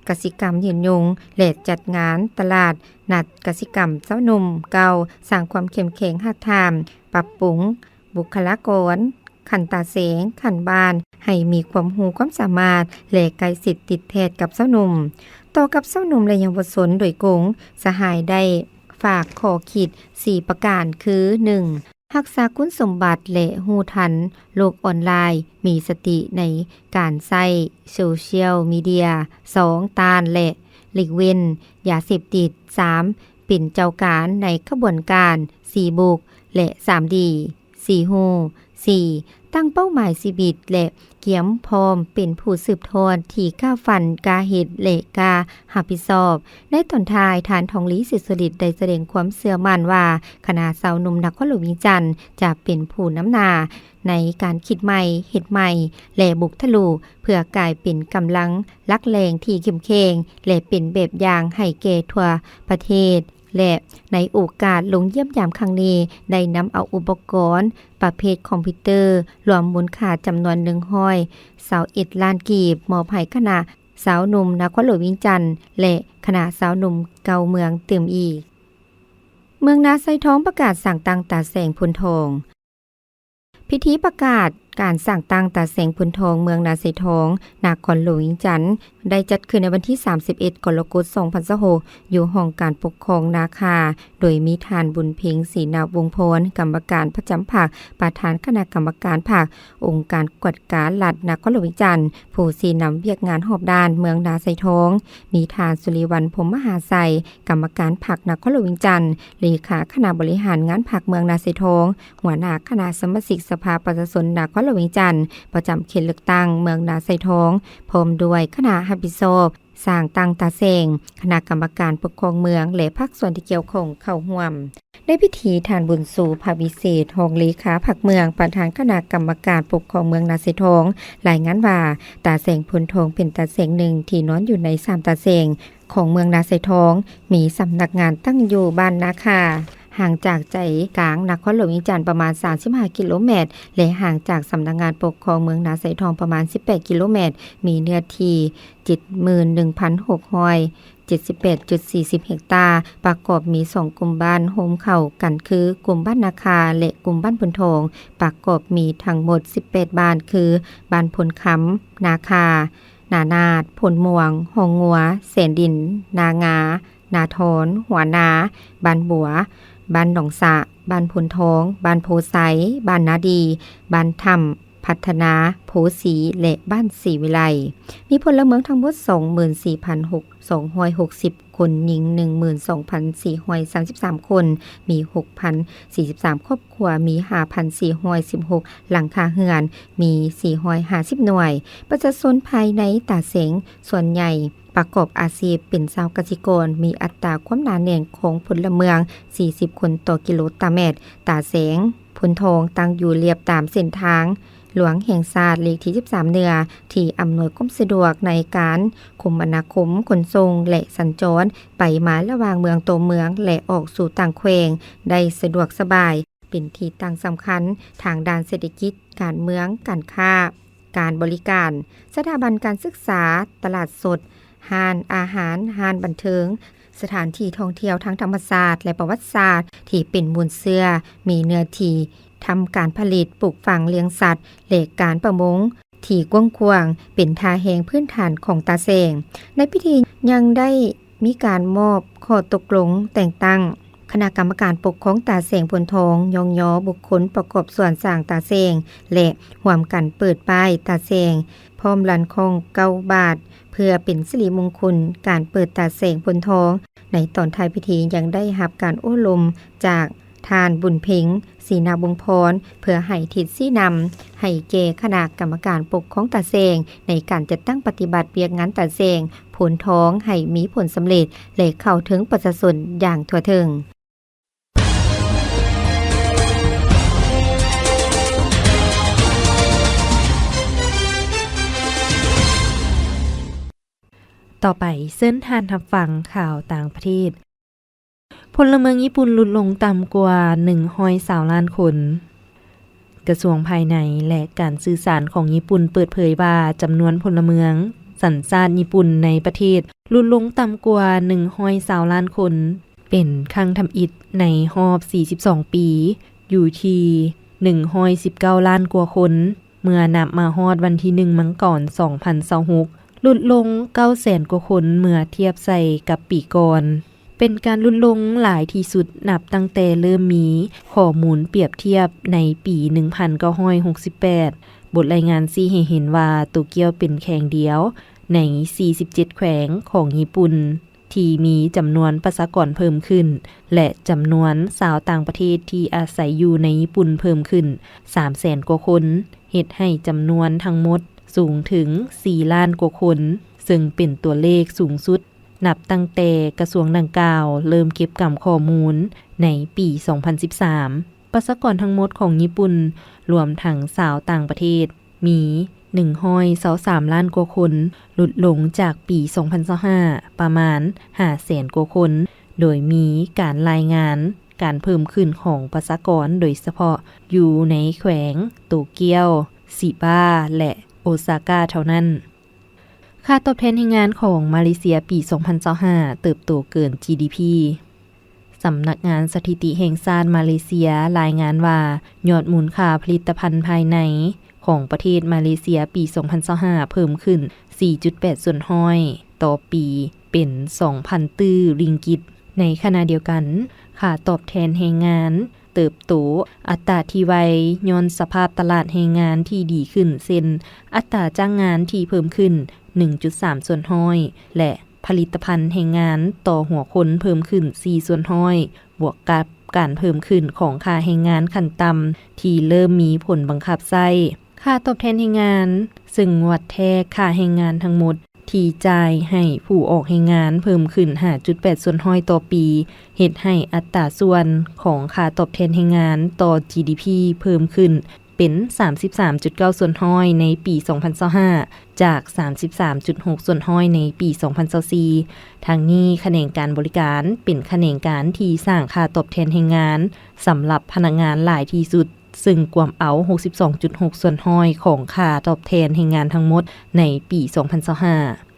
ກະສິກຳຍືນຍົງ ແລະ ຈັດງານຕະຫຼາດນັດກະສິກຳຊາວໜຸ່ມ. ເກົ້າ ສ້າງຄວາມເຂັ້ມແຂງຮາກຖານ, ປັບປຸງບຸກຄະລາກອນຂັ້ນຕາແສງ, ຂັ້ນບ້ານ ໃຫ້ມີຄວາມຮູ້ຄວາມສາມາດ ແລະ ໃກ້ຊິດຕິດແທດກັບຊາວໜຸ່ມ. ຕໍ່ກັບຊາວໜຸ່ມ ແລະ ເຍົາວະຊົນໂດຍກົງ, ສະຫາຍໄດ້ຝາກຂໍ້ຄິດສີ່ປະການ ຄື ໜຶ່ງ ຮັກສາຄຸນສົມບັດ ແລະ ຮູ້ທັນໂລກອອນລາຍ, ມີສະຕິໃນການໃຊ້ໂຊຊຽວມີເດຍ. ສອງ ຕ້ານ ແລະ ຫຼີກເວັ້ນຢາເສບຕິດ. ສາມ ເປັນເຈົ້າການໃນຂະບວນການສີ່ບຸກ ແລະ ສາມດີ ສີ່ຮູ້. ສີ່ ຕັ້ງເປົ້າໝາຍຊີວິດ ແລະ ກຽມພ້ອມເປັນຜູ້ສືບທອດທີ່ກ້າຝັນ, ກ້າເຮັດ ແລະ ກ້າຮັບຜິດຊອບ. ໃນຕອນທ້າຍ, ທ່ານ ທອງລີ ສີສຸລິດ ໄດ້ສະແດງຄວາມເຊື່ອໝັ້ນວ່າ ຄະນະຊາວໜຸ່ມນະຄອນຫຼວງວຽງຈັນ ຈະເປັນຜູ້ນຳໜ້າໃນການຄິດໃໝ່, ເຮັດໃໝ່ ແລະ ບຸກທະລຸ ເພື່ອກາຍເປັນກຳລັງຫຼັກແຫຼ່ງທີ່ເຂັ້ມແຂງ ແລະ ເປັນແບບຢ່າງໃຫ້ແກ່ທົ່ວປະເທດ. ແລະ ໃນໂອກາດລົງຢ້ຽມຢາມຄັ້ງນີ້ ໄດ້ນຳເອົາອຸປະກອນປະເພດຄອມພິວເຕີ ລວມມູນຄ່າຈຳນວນໜຶ່ງຮ້ອຍຊາວເອັດລ້ານກີບ ມອບໃຫ້ຄະນະຊາວໜຸ່ມນະຄອນຫຼວງວຽງຈັນ ແລະ ຄະນະຊາວໜຸ່ມເກົ່າເມືອງຕື່ມອີກ. ເມືອງນາຊາຍທອງປະກາດສ້າງຕັ້ງຕາແສງໂພນທອງ. ພິທີປະກາດການສ້າງຕັ້ງຕາແສງໂພນທອງເມືອງນາຊາຍທອງ ນະຄອນຫຼວງວຽງຈັນ ໄດ້ຈັດຂຶ້ນໃນວັນທີສາມສິບເອັດ ກໍລະກົດ ສອງພັນຊາວຫົກ ຢູ່ຫ້ອງການປົກຄອງນາຄາ ໂດຍມີທ່ານ ບຸນເພັງ ສີນະວົງພອນ ກຳມະການປະຈຳພັກ, ປະທານຄະນະກຳມະການພັກ, ອົງການກວດກາລັດນະຄອນຫຼວງວຽງຈັນ, ຜູ້ຊີ້ນຳວຽກງານຮອບດ້ານເມືອງນາຊາຍທອງ, ມີທ່ານ ສຸລິວັນ ພົມມະຫາໄຊ ກຳມະການພັກນະຄອນຫຼວງວຽງຈັນ, ເລຂາຄະນະບໍລິຫານງານພັກເມືອງນາຊາຍທອງ, ຫົວໜ້າຄະນະສະມາຊິກສະພາປະຊາຊົນນະຄອນຫຼວງວຽງຈັນ ປະຈຳເຂດເລືອກຕັ້ງເມືອງນາຊາຍທອງ ພ້ອມດ້ວຍຄະນະຮັບຜິດຊອບ ສ້າງຕັ້ງຕາແສງ, ຄະນະກຳມະການປົກຄອງເມືອງ ແລະ ພາກສ່ວນທີ່ກ່ຽວຂ້ອງເຂົ້າຮ່ວມ. ໃນພິທີ, ທ່ານ ບຸນຊູ ພະວິເສດ ຮອງເລຂາພັກເມືອງ, ປະທານຄະນະກຳມະການປົກຄອງເມືອງນາຊາຍທອງ ລາຍງານວ່າ ຕາແສງໂພນທອງເປັນຕາແສງໜຶ່ງທີ່ນອນຢູ່ໃນສາມຕາແສງຂອງເມືອງນາຊາຍທອງ, ມີສຳນັກງານຕັ້ງຢູ່ບ້ານນາຄາ, ຫ່າງຈາກໃຈກາງນະຄອນຫຼວງວຽງຈັນປະມານສາມສິບຫ້າກິໂລແມັດ ແລະ ຫ່າງຈາກສຳນັກງານປົກຄອງເມືອງນາຊາຍທອງປະມານສິບແປດກິໂລແມັດ, ມີເນື້ອທີ່ ເຈັດໝື່ນໜຶ່ງພັນຫົກຮ້ອຍເຈັດສິບແປດຈຸດສີ່ສິບເຮັກຕາ, ປະກອບມີສອງກຸ່ມບ້ານໂຮມເຂົ້າກັນຄື ກຸ່ມບ້ານນາຄາ ແລະ ກຸ່ມບ້ານໂພນທອງ, ປະກອບມີທັງໝົດສິບແປດບ້ານ ຄື ບ້ານໂພນຄຳ, ນາຄາ, ນານາດ, ໂພນມ່ວງ, ຮ່ອງງົວ, ແສນດິນ, ນາງາ, ນາທອນ, ຫົວນາ, ບ້ານບົວ, ບ້ານໜອງສະ, ບ້ານໂພນທອງ, ບ້ານໂພໄຊ, ບ້ານນາດີ, ບ້ານຖ້ຳ ພັດທະນາ, ໂພສີ ແລະ ບ້ານສີວິໄລ. ມີພົນລະເມືອງທັງໝົດສອງໝື່ນສີ່ພັນຫົກ ສອງຮ້ອຍຫົກສິບຄົນ, ຍິງໜຶ່ງໝື່ນສອງພັນສີ່ຮ້ອຍສາມສິບສາມຄົນ, ມີຫົກພັນສີ່ສິບສາມຄອບຄົວ, ມີຫ້າພັນສີ່ຮ້ອຍສິບຫົກຫຼັງຄາເຮືອນ, ມີສີ່ຮ້ອຍຫ້າສິບໜ່ວຍ. ປະຊາຊົນພາຍໃນຕາແສງສ່ວນໃຫຍ່ປະກອບອາຊີບເປັນຊາວກະສິກອນ, ມີອັດຕາຄວາມໜາແໜ້ນຂອງພົນລະເມືອງສີ່ສິບຄົນຕໍ່ກິໂລຕາແມັດ. ຕາແສງໂພນທອງຕັ້ງຢູ່ລຽບຕາມເສັ້ນທາງ ຫຼວງແຫ່ງຊາດເລກທີສິບສາມເໜືອ ທີ່ອຳນວຍຄວາມສະດວກໃນການຄົມມະນາຄົມຂົນສົ່ງ ແລະ ສັນຈອນໄປມາລະຫວ່າງເມືອງໂຕເມືອງ ແລະ ອອກສູ່ຕ່າງແຂວງໄດ້ສະດວກສະບາຍ, ເປັນທີ່ຕັ້ງສຳຄັນທາງດ້ານເສດຖະກິດ, ການເມືອງ, ການຄ້າ, ການບໍລິການ, ສະຖາບັນການສຶກສາ, ຕະຫຼາດສົດ, ຮ້ານອາຫານ, ຮ້ານບັນເທີງ, ສະຖານທີ່ທ່ອງທ່ຽວທາງທຳມະຊາດ ແລະ ປະຫວັດສາດ ທີ່ເປັນມູນເຊື້ອ, ມີເນື້ອທີ່ທຳການຜະລິດ, ປູກຝັງ, ລ້ຽງສັດ ແລະ ການປະມົງທີ່ກວ້າງຂວາງ ເປັນທ່າແຮງພື້ນຖານຂອງຕາແສງ. ໃນພິທີຍັງໄດ້ມີການມອບຂໍ້ຕົກລົງແຕ່ງຕັ້ງຄະນະກຳມະການປົກຄອງຕາແສງໂພນທອງ, ຍ້ອງຍໍບຸກຄົນປະກອບສ່ວນສ້າງຕາແສງ ແລະ ຮ່ວມກັນເປີດປ້າຍຕາແສງ ພ້ອມລັນຄ້ອງເກົ້າບາດ ເພື່ອເປັນສິລິມົງຄຸນການເປີດຕາແສງໂພນທອງ. ໃນຕອນທ້າຍພິທີຍັງໄດ້ຮັບການໂອ້ລົມຈາກທ່ານ ບຸນເພັງ ສີນາວົງພອນ ເພື່ອໃຫ້ທິດຊີ້ນຳໃຫ້ແກ່ຄະນະກຳມະການປົກຄອງຕາແສງ ໃນການຈັດຕັ້ງປະຕິບັດວຽກງານຕາແສງໂພນທອງໃຫ້ມີຜົນສຳເລັດ ແລະ ເຂົ້າເຖິງປະຊາຊົນຢ່າງທົ່ວເຖິງ. ຕໍ່ໄປເຊີນທ່ານຮັບຟັງຂ່າວຕ່າງປະເທດ. ພົນລະເມືອງຍີ່ປຸ່ນຫຼຸດລົງຕ່ຳກວ່າໜຶ່ງຮ້ອຍຊາວລ້ານຄົນ. ກະຊວງພາຍໃນ ແລະ ການສື່ສານຂອງຍີ່ປຸ່ນເປີດເຜີຍວ່າ ຈຳນວນພົນລະເມືອງສັນຊາດຍີ່ປຸ່ນໃນປະເທດຫຼຸດລົງຕ່ຳກວ່າໜຶ່ງຮ້ອຍຊາວລ້ານຄົນ ເປັນຄັ້ງທຳອິດໃນຮອບສີ່ສິບສອງປີ, ຢູ່ທີ່ໜຶ່ງຮ້ອຍສິບເກົ້າລ້ານກວ່າຄົນ ເມື່ອນັບມາຮອດວັນທີໜຶ່ງ ມັງກອນ ສອງພັນຊາວຫົກ, ຫຼຸດລົງເກົ້າແສນກວ່າຄົນເມື່ອທຽບໃສ່ກັບປີກ່ອນ. ເປັນການຫຼຸດລົງຫຼາຍທີ່ສຸດນັບຕັ້ງແຕ່ເລີ່ມມີຂໍ້ມູນປຽບທຽບໃນປີໜຶ່ງພັນເກົ້າຮ້ອຍຫົກສິບແປດ. ບົດລາຍງານຊີ້ໃຫ້ເຫັນວ່າ ໂຕກຽວເປັນແຂວງດຽວໃນສີ່ສິບເຈັດແຂວງຂອງຍີ່ປຸ່ນ ທີ່ມີຈຳນວນປະຊາກອນເພີ່ມຂຶ້ນ ແລະ ຈຳນວນຊາວຕ່າງປະເທດທີ່ອາໄສຢູ່ໃນຍີ່ປຸ່ນເພີ່ມຂຶ້ນສາມແສນກວ່າຄົນ, ເຮັດໃຫ້ຈຳນວນທັງໝົດສູງເຖິງສີ່ລ້ານກວ່າຄົນ, ເຊິ່ງເປັນຕົວເລກສູງສຸດ ນັບຕັ້ງແຕ່ກະຊວງດັ່ງກ່າວເລີ່ມເກັບກຳຂໍ້ມູນໃນປີສອງພັນສິບສາມ. ປະຊາກອນທັງໝົດຂອງຍີ່ປຸ່ນ, ລວມທັງຊາວຕ່າງປະເທດ, ມີໜຶ່ງຮ້ອຍຊາວສາມລ້ານກວ່າຄົນ, ຫຼຸດລົງຈາກປີສອງພັນຊາວຫ້າປະມານຫ້າແສນກວ່າຄົນ, ໂດຍມີການລາຍງານການເພີ່ມຂຶ້ນຂອງປະຊາກອນ ໂດຍສະເພາະຢູ່ໃນແຂວງໂຕກຽວ, ຊິບາ ແລະ ໂອຊາກາເທົ່ານັ້ນ. ຄ່າຕອບແທນແຮງງານຂອງມາເລເຊຍປີສອງພັນຊາວຫ້າເຕີບໂຕເກີນ ຈີ ດີ ພີ. ສຳນັກງານສະຖິຕິແຫ່ງຊາດມາເລເຊຍລາຍງານວ່າ ຍອດມູນຄ່າຜະລິດຕະພັນພາຍໃນຂອງປະເທດມາເລເຊຍປີສອງພັນຊາວຫ້າເພີ່ມຂຶ້ນສີ່ຈຸດແປດສ່ວນຮ້ອຍຕໍ່ປີ ເປັນສອງພັນຕື້ລິງກິດ. ໃນຂະນະດຽວກັນ, ຄ່າຕອບແທນແຮງງານເຕີບໂຕອັດຕາທີ່ໄວ ຍ້ອນສະພາບຕະຫຼາດແຮງງານທີ່ດີຂຶ້ນ ເຊັ່ນ ອັດຕາຈ້າງງານທີ່ເພີ່ມຂຶ້ນໜຶ່ງຈຸດສາມສ່ວນຮ້ອຍ ແລະ ຜະລິດຕະພັນແຮງງານຕໍ່ຫົວຄົນເພີ່ມຂຶ້ນສີ່ສ່ວນຮ້ອຍ ບວກກັບການເພີ່ມຂຶ້ນຂອງຄ່າແຮງງານຂັ້ນຕ່ຳທີ່ເລີ່ມມີຜົນບັງຄັບໃຊ້. ຄ່າຕອບແທນແຮງງານ, ເຊິ່ງວັດແທກຄ່າແຮງງານທັງໝົດ, ທີ່ຈ່າຍໃຫ້ຜູ້ອອກແຮງງານເພີ່ມຂຶ້ນ ຫ້າຈຸດແປດສ່ວນຮ້ອຍຕໍ່ປີ, ເຮັດໃຫ້ອັດຕາສ່ວນຂອງຄ່າຕອບແທນແຮງງານຕໍ່ ຈີດີພີ ເພີ່ມຂຶ້ນເປັນ ສາມສິບສາມຈຸດເກົ້າສ່ວນຮ້ອຍໃນປີສອງພັນຊາວຫ້າ ຈາກ ສາມສິບສາມຈຸດຫົກສ່ວນຮ້ອຍໃນປີສອງພັນຊາວສີ່. ທັງນີ້, ຂະແໜງການບໍລິການເປັນຂະແໜງການທີ່ສ້າງຄ່າຕອບແທນແຮງງານສຳລັບພະນັກງານຫຼາຍທີ່ສຸດ, ເຊິ່ງກວມເອົາ ຫົກສິບສອງຈຸດຫົກສ່ວນຮ້ອຍຂອງຄ່າຕອບແທນແຮງງານທັງໝົດໃນປີສອງພັນຊາວຫ້າ.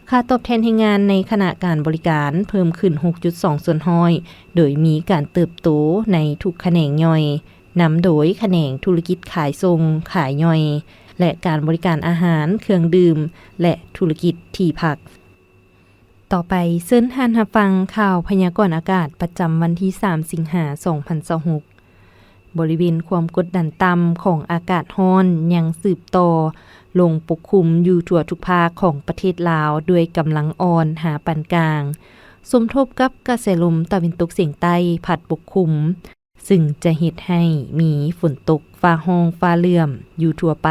ຄ່າຕອບແທນແຮງງານໃນຂະນະການບໍລິການເພີ່ມຂຶ້ນ ຫົກຈຸດສອງສ່ວນຮ້ອຍ, ໂດຍມີການເຕີບໂຕໃນທຸກຂະແໜງຍ່ອຍ, ນຳໂດຍຂະແໜງທຸລະກິດຂາຍສົ່ງ, ຂາຍຍ່ອຍ ແລະ ການບໍລິການອາຫານ, ເຄື່ອງດື່ມ ແລະ ທຸລະກິດທີ່ພັກ. ຕໍ່ໄປ, ເຊີນທ່ານຮັບຟັງຂ່າວພະຍາກອນອາກາດປະຈຳວັນທີສາມ ສິງຫາ ສອງພັນຊາວຫົກ. ບໍລິເວນຄວາມກົດດັນຕ່ຳຂອງອາກາດຮ້ອນຍັງສືບຕໍ່ລົງປົກຄຸມຢູ່ທົ່ວທຸກພາກຂອງປະເທດລາວ ດ້ວຍກຳລັງອ່ອນຫາປານກາງ, ສົມທົບກັບກະແສລົມຕາເວັນຕົກສຽງໃຕ້ພັດປົກຄຸມ, ຊຶ່ງຈະເຮັດໃຫ້ມີຝົນຕົກຟ້າຮ້ອງຟ້າເຫຼື້ອມຢູ່ທົ່ວໄປ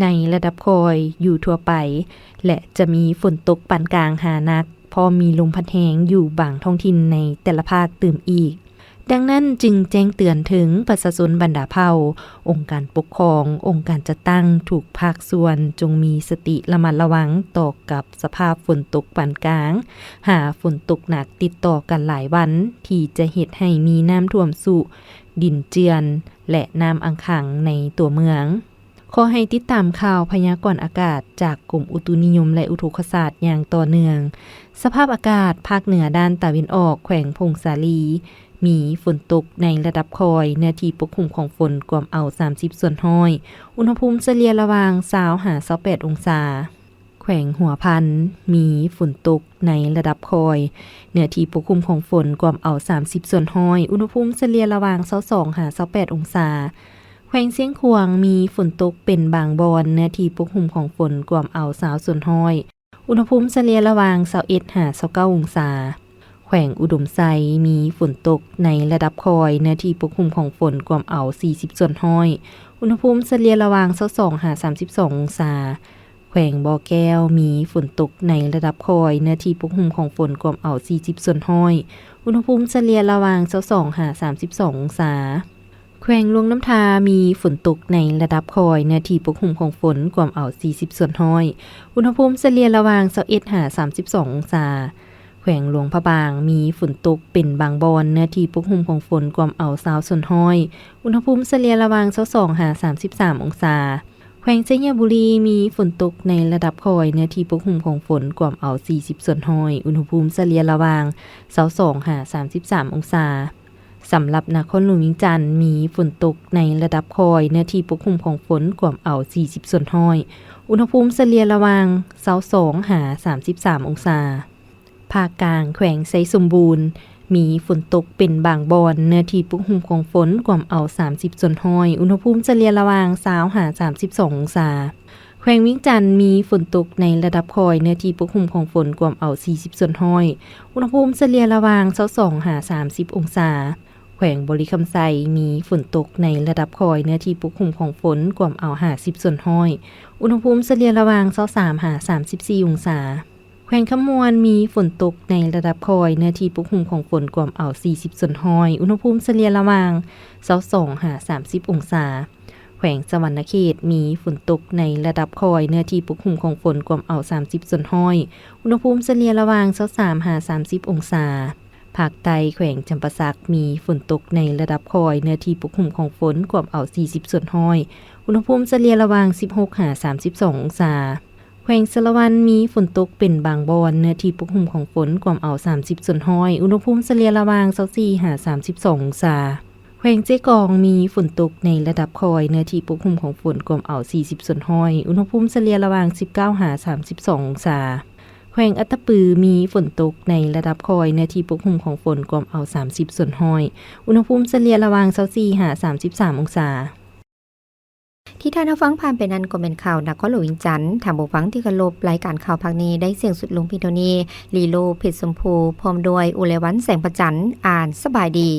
ໃນລະດັບຄ່ອຍຢູ່ທົ່ວໄປ ແລະ ຈະມີຝົນຕົກປານກາງຫາໜັກ, ພ້ອມມີລົມພັດແຮງຢູ່ບາງທ້ອງຖິ່ນໃນແຕ່ລະພາກຕື່ມອີກ. ດັ່ງນັ້ນຈຶ່ງແຈ້ງເຕືອນເຖິງປະຊາຊົນບັນດາເຜົ່າ, ອົງການປົກຄອງ, ອົງການຈັດຕັ້ງທຸກພາກສ່ວນ ຈົ່ງມີສະຕິລະມັດລະວັງຕໍ່ກັບສະພາບຝົນຕົກປານກາງ ຫາຝົນຕົກໜັກຕິດຕໍ່ກັນຫຼາຍວັນ ທີ່ຈະເຮັດໃຫ້ມີນ້ຳຖ້ວມຊຸ, ດິນເຈື່ອນ ແລະ ນ້ຳອັ່ງຂັງໃນຕົວເມືອງ. ຂໍໃຫ້ຕິດຕາມຂ່າວພະຍາກອນອາກາດຈາກກົມອຸຕຸນິຍົມ ແລະ ອຸທົກກະສາດຢ່າງຕໍ່ເນື່ອງ. ສະພາບອາກາດ, ພາກເໜືອດ້ານຕາເວັນອອກ, ແຂວງຜົ້ງສາລີ ມີຝົນຕົກໃນລະດັບຄ່ອຍ, ເນື້ອທີ່ປົກຄຸມຂອງຝົນກວມເອົາ ສາມສິບສ່ວນຮ້ອຍ, ອຸນຫະພູມສະເລ່ຍລະຫວ່າງ ຊາວ ຫາ ຊາວແປດ ອົງສາ. ແຂວງຫົວພັນ ມີຝົນຕົກໃນລະດັບຄ່ອຍ, ເນື້ອທີ່ປົກຄຸມຂອງຝົນກວມເອົາ ສາມສິບສ່ວນຮ້ອຍ, ອຸນຫະພູມສະເລ່ຍລະຫວ່າງ ຊາວສອງ ຫາ ຊາວແປດ ອົງສາ. ແຂວງຊຽງຂວາງ ມີຝົນຕົກເປັນບາງບ່ອນ, ເນື້ອທີ່ປົກຄຸມຂອງຝົນກວມເອົາ ຊາວສ່ວນຮ້ອຍ, ອຸນຫະພູມສະເລ່ຍລະຫວ່າງ ຊາວເອັດ ຫາ ຊາວເກົ້າ ອົງສາ. ແຂວງອຸດົມໄຊ ມີຝົນຕົກໃນລະດັບຄ່ອຍ, ເນື້ອທີ່ປົກຄຸມຂອງຝົນກວມເອົາ ສີ່ສິບສ່ວນຮ້ອຍ, ອຸນຫະພູມສະເລ່ຍລະຫວ່າງ ຊາວສອງ ຫາ ສາມສິບສອງ ອົງສາ. ແຂວງບໍ່ແກ້ວ ມີຝົນຕົກໃນລະດັບຄ່ອຍ, ເນື້ອທີ່ປົກຄຸມຂອງຝົນກວມເອົາ ສີ່ສິບສ່ວນຮ້ອຍ, ອຸນຫະພູມສະເລ່ຍລະຫວ່າງ ຊາວສອງ ຫາ ສາມສິບສອງ ອົງສາ. ແຂວງຫຼວງນ້ຳທາ ມີຝົນຕົກໃນລະດັບຄ່ອຍ, ເນື້ອທີ່ປົກຄຸມຂອງຝົນກວມເອົາ ສີ່ສິບສ່ວນຮ້ອຍ, ອຸນຫະພູມສະເລ່ຍລະຫວ່າງ ຊາວເອັດ ຫາ ສາມສິບສອງ ອົງສາ. ແຂວງຫຼວງພະບາງ ມີຝົນຕົກເປັນບາງບ່ອນ, ເນື້ອທີ່ປົກຄຸມຂອງຝົນກວມເອົາ ຊາວສ່ວນຮ້ອຍ, ອຸນຫະພູມສະເລ່ຍລະຫວ່າງ ຊາວສອງ ຫາ ສາມສິບສາມ ອົງສາ. ແຂວງໄຊຍະບູລີ ມີຝົນຕົກໃນລະດັບຄ່ອຍ, ເນື້ອທີ່ປົກຄຸມຂອງຝົນກວມເອົາ ສີ່ສິບສ່ວນຮ້ອຍ, ອຸນຫະພູມສະເລ່ຍລະຫວ່າງ ຊາວສອງ ຫາ ສາມສິບສາມ ອົງສາ. ສຳລັບນະຄອນຫຼວງວຽງຈັນ ມີຝົນຕົກໃນລະດັບຄ່ອຍ, ເນື້ອທີ່ປົກຄຸມຂອງຝົນກວມເອົາ ສີ່ສິບສ່ວນຮ້ອຍ, ອຸນຫະພູມສະເລ່ຍລະຫວ່າງ ຊາວສອງ ຫາ ສາມສິບສາມ ອົງສາ. ພາກກາງ, ແຂວງໄຊສົມບູນ ມີຝົນຕົກເປັນບາງບ່ອນ, ເນື້ອທີ່ປົກຄຸມຂອງຝົນກວມເອົາ ສາມສິບສ່ວນຮ້ອຍ, ອຸນຫະພູມສະເລ່ຍລະຫວ່າງ ຊາວ ຫາ ສາມສິບສອງ ອົງສາ. ແຂວງວຽງຈັນ ມີຝົນຕົກໃນລະດັບຄ່ອຍ, ເນື້ອທີ່ປົກຄຸມຂອງຝົນກວມເອົາ ສີ່ສິບສ່ວນຮ້ອຍ, ອຸນຫະພູມສະເລ່ຍລະຫວ່າງ ຊາວສອງ ຫາ ສາມສິບ ອົງສາ. ແຂວງບໍລິຄຳໄຊ ມີຝົນຕົກໃນລະດັບຄ່ອຍ, ເນື້ອທີ່ປົກຄຸມຂອງຝົນກວມເອົາ ຫ້າສິບສ່ວນຮ້ອຍ, ອຸນຫະພູມສະເລ່ຍລະຫວ່າງ ຊາວສາມ ຫາ ສາມສິບສີ່ ອົງສາ. ແຂວງຄຳມ່ວນ ມີຝົນຕົກໃນລະດັບຄ່ອຍ, ເນື້ອທີ່ປົກຄຸມຂອງຝົນກວມເອົາ ສີ່ສິບສ່ວນຮ້ອຍ, ອຸນຫະພູມສະເລ່ຍລະຫວ່າງ ຊາວສອງ ຫາ ສາມສິບ ອົງສາ. ແຂວງສະຫວັນນະເຂດ ມີຝົນຕົກໃນລະດັບຄ່ອຍ, ເນື້ອທີ່ປົກຄຸມຂອງຝົນກວມເອົາ ສາມສິບສ່ວນຮ້ອຍ, ອຸນຫະພູມສະເລ່ຍລະຫວ່າງ ຊາວສາມ ຫາ ສາມສິບ ອົງສາ. ພາກໃຕ້, ແຂວງຈຳປາສັກ ມີຝົນຕົກໃນລະດັບຄ່ອຍ, ເນື້ອທີ່ປົກຄຸມຂອງຝົນກວມເອົາ ສີ່ສິບສ່ວນຮ້ອຍ, ອຸນຫະພູມສະເລ່ຍລະຫວ່າງ ສິບຫົກ ຫາ ສາມສິບສອງ ອົງສາ. ແຂວງສາລະວັນ ມີຝົນຕົກເປັນບາງບ່ອນ, ເນື້ອທີ່ປົກຄຸມຂອງຝົນກວມເອົາ ສາມສິບສ່ວນຮ້ອຍ, ອຸນຫະພູມສະເລ່ຍລະຫວ່າງ ຊາວສີ່ ຫາ ສາມສິບສອງ ອົງສາ. ແຂວງເຊກອງ ມີຝົນຕົກໃນລະດັບຄ່ອຍ, ເນື້ອທີ່ປົກຄຸມຂອງຝົນກວມເອົາ ສີ່ສິບສ່ວນຮ້ອຍ, ອຸນຫະພູມສະເລ່ຍລະຫວ່າງ ສິບເກົ້າ ຫາ ສາມສິບສອງ ອົງສາ. ແຂວງອັດຕະປື ມີຝົນຕົກໃນລະດັບຄ່ອຍ, ເນື້ອທີ່ປົກຄຸມຂອງຝົນກວມເອົາ ສາມສິບສ່ວນຮ້ອຍ, ອຸນຫະພູມສະເລ່ຍລະຫວ່າງ ຊາວສີ່ ຫາ ສາມສິບສາມ ອົງສາ. ທີ່ທ່ານຮັບຟັງຜ່ານໄປນັ້ນກໍແມ່ນຂ່າວນະຄອນຫຼວງວຽງຈັນ. ທ່ານຜູ້ຟັງທີ່ເຄົາລົບ, ລາຍການຂ່າວພາກນີ້ໄດ້ສິ້ນສຸດລົງພຽງເທົ່ານີ້. ລີໂລ ເພັດຊົມພູ ພ້ອມດ້ວຍ ອຸໄລວັນ ແສງພະຈັນ ອ່ານ. ສະບາຍດີ.